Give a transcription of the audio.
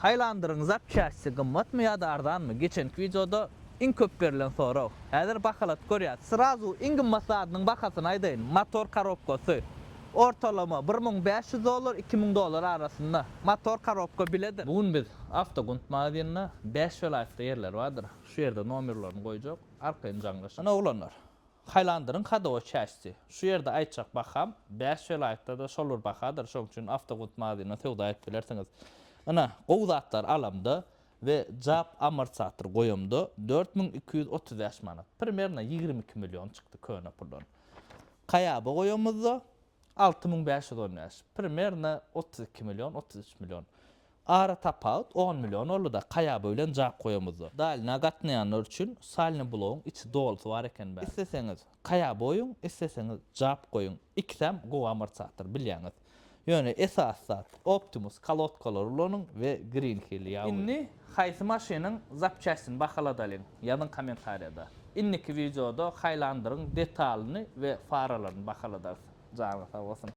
Highlanderyň zapçasty gymmatmy ýa-da arzanmy? Geçenki wideoda iň köp berilen sorag. Häzir bahalatyp görýäs. Srazu iň gymmat zadynyň bahasyny aýdaýyn. Motor korobkasy. Ortalama 1500 dollar, 2000 dollar arasynda. Motor korobka biledir. Bu gün biz Awtogunt magazynda 5 welaýatda ýerleri bardyr. Şu ýerde nomerlerini goýjak. Arkaýyn jaňlaşyň. Ine oglanlar. Highlanderyň hadowy çäşdi. Şu ýerde aýtjak baham 5 welaýatda-da şol bir bahadyr. Şonuň üçin Awtogunt magazyndan söwda edip bilersiňiz. Ine, gowy zatlar alamda we jap amortizator goýamda 4235 manat. Primerno 22 million çykdy köne puldan. Kaýaba goýamyzda 6515. Primerno 32 million, 33 million. Ara tapawut 10 million boldy-da, kaýaba bilen jap goýamyzda. Dalina gatnaýanlar üçin salny blogyň içi dolusy bar eken bä. Isleseňiz kaýaba goýuň, isleseňiz jap goýuň. Ikisem gowy amortizator, bilýäňiz. Ýöne esasy zat Optimus kolodkalary ulanyň we Green Hill ýag guýuň. Indi haýsy maşynyň zapçastini bahaladalyň ýazyň kommentariýada. Indiki wideoda Highlanderyň detalyny we faralaryny bahaladarys. Janyňyz sag bolsun.